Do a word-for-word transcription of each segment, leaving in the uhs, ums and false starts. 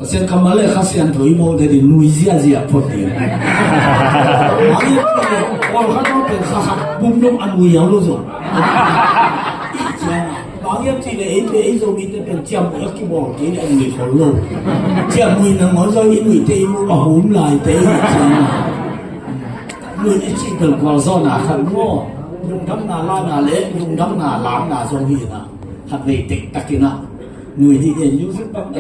Pasian kammal le Kha Siangtho i mawh te ding nui ziahziah phot ding. Mangngilh khat le pawlkhat zong pen kha khat bumdum a nui a lo zong. Mangngilh khat le eite ei Zomite pen ciamnuih a kibawl kei le a nui khol lo. Ciamnuih nangawn zong i nuihte i muh a hum laite i ciamnuih. Nuih i cih pen gualzawhna khat maw. Lungdamna lana le lungdamna lakna zong hi na. Khat vei tektakin a nuih dih den music bang.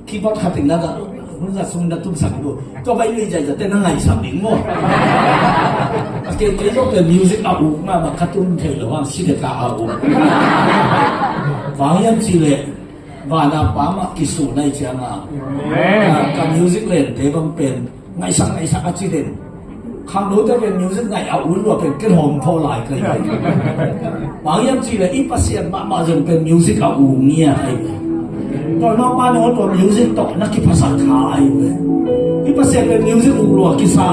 Keyboard khat in na hun zat sung na tumsak lo. Tua bai lui zai zate na ngaihsak ding maw. A ken kei zong pen music a uk mahmah ka tum thei lo ang si le ka a uk. Bang hiam ci le vana pa mah kisu nai cianga. Ka music lente bang pen ngaihsak ngaihsak a ci den. Khangnote pen music ngaih a ul lua pen ken hawm thaw lai kai. Bang hiam ci le i Pasian mahmah zong pen music a ul ngiat ai. Tua nokpa nong tua music tawh na kiphasak kha ai ve. I Pasian pen music ul lua kisa.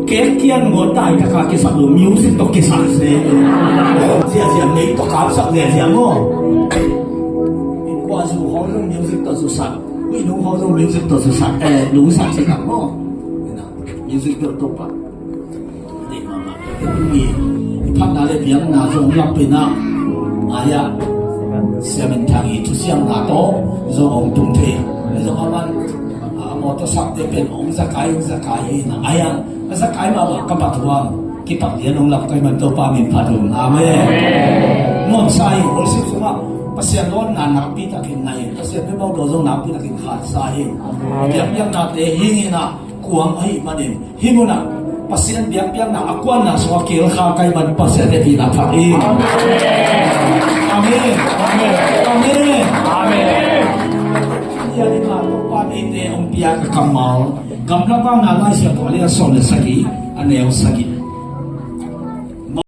Kek kian ngot dai taka kisa lo music tawh kisa se. Ziahziah mei tawh kapsak ziahziah maw. Innkuan zu hong zong music tawh zusak. Ui nung hong zong music tawh zusak. Eh, lungsak si kak maw. Music tawh tawh pa. Tuni i phatna le biakna zong lam pena. Aya Sia Min Thang i thusiamna tawh zong hong tung thei. Zong a man a mawtaw sakte pen hong zakai hong zakai hi na. Aya a zakai mahmah ka pat huang kipak lian hong lam kai man Topa min phat hong. Amen. Nuamsa hi. Worship sungah Pasian lawnna nakpi takin na hi. Pasian mimawh daw zong nakpi takin khansa hi. Biakpiaknate hi hi na. Kuang ahih manin hih munah Pasian biakpiakna a kuanna sungah keel kha kai man Pasian hehpihna phak hi. Amen. Amen. Amen. Amen. Amen. Topa eite hong piak a kammal Gamla Pauna Laisiangtho a lian sawm le sagih, a neu sagih.